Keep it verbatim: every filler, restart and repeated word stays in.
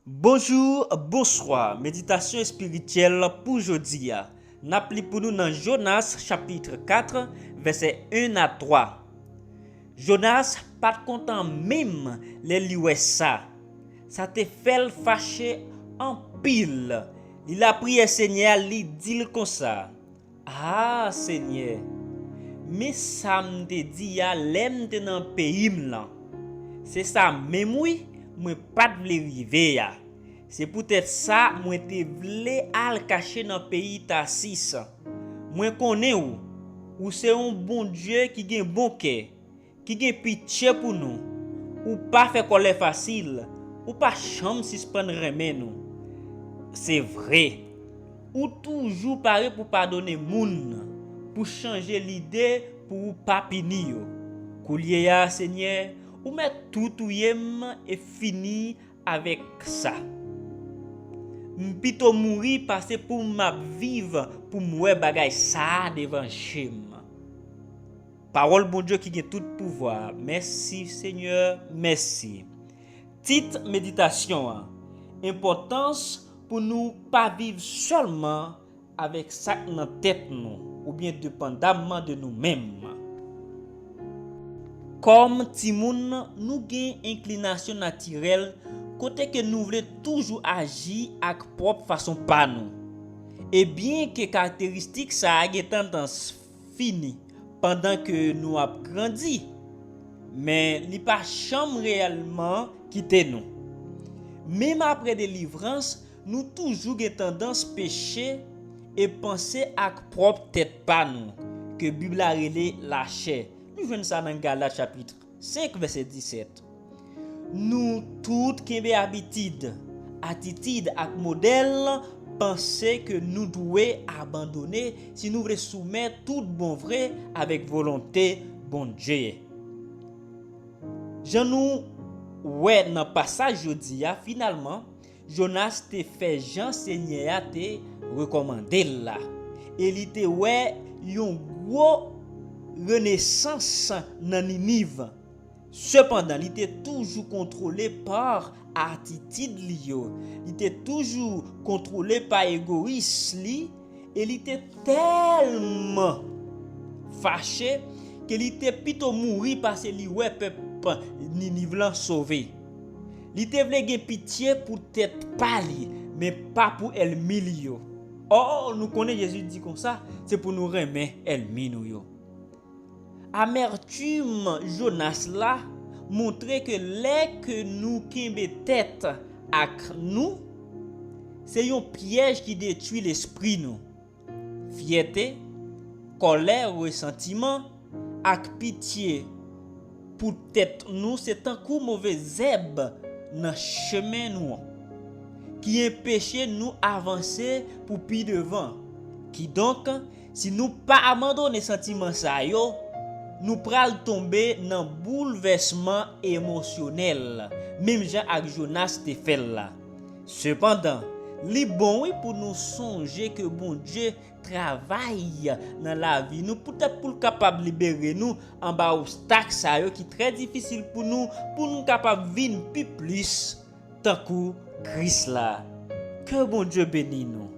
Bonjou, bonswa. Meditasyon espirityèl pou jodi a. N ap li pou nou nan Jonas chapit kat, vèsè en a twa. Jonas pa t kontan menm lè li wè sa. Sa te fè l fache anpil. Li lapriyè Senyè a, li di l konsa, A Senyè, men sa m te di a lè m te nan peyi m lan. Se sa menm wi, mwen pa t vle rive a. Se poutèt sa mwen te vle al kache nan peyi Tasis. Mwen konnen w, ou se yon Bondye ki gen bon kè, ki gen pitye pou nou. Ou pa fè kòlè fasil, ou pa janm sispann renmen nou. Se vre, ou toujou pare pou padone moun, pou chanje lide, pou ou pa pini yo. Koulye a, Senyè, ou mèt tou touye m e fini avèk sa. M pito mouri pase pou m ap viv pou m wè bagay sa a devan je m. Pawòl Bondye ki gen tout pouvwa. Mèsi, Senyè, mèsi. Tit meditasyon an, enpòtans pou nou pa viv sèlman avèk sa k nan tèt nou, oubyen depandamman de nou menm. Kòm timoun, nou gen enklinasyon natirèl kote ke nou vle toujou aji ak pwòp fason pa nou. E byen ke karakteristik sa a gen tandans fini pandan ke nou ap grandi, men li pa janm reyèlman kite nou. Menm apre delivrans, nou toujou gen tandans peche e panse ak pwòp tèt pa nou, ke Bib la rele lachè. Nou jwenn sa nan Galat chapit senk, vèsè disèt. Nou tout kenbe abitid, atitid ak modèl panse ke nou dwe abandone si nou vle soumèt tout bon vre avèk volonte Bondye. Jan nou wè nan pasaj jodi a, finalman, Jonas te fè jan Senyè a te rekòmande l la, e li te wè yon gwo renesans nan Niniv. Sepandan, li te toujou kontwole pa atitid li yo. Li te toujou kontwole pa egoyis li, e li te tèlman fache ke li te pito mouri pase li wè pèp Niniv lan sove. Li te vle gen pitye pou tèt pa li, men pa pou ènmi li yo. Ò, nou konnen Jezi di konsa, se pou nou renmen ènmi nou yo. Amètim Jonas la montre ke lè ke nou kenbe tèt ak nou, se yon pyèj ki detwi lespri nou. Fyète, kòlè, resantiman, ak pitye pou tèt nou se tankou move zèb nan chemen nou an, ki enpeche nou avanse pou pi devan. Kidonk, si nou pa abandone santiman sa yo, nou pral tonbe nan boulvèsman emosyonèl, menm jan ak Jonas te fè l la. Sepandan, li bon wi pou nou sonje ke Bondye travay nan lavi nou poutèt pou l kapab libere nou anba obstak sa yo ki trè difisil pou nou, pou nou kapab vin pi plis tankou Kris la. Ke Bondye beni nou.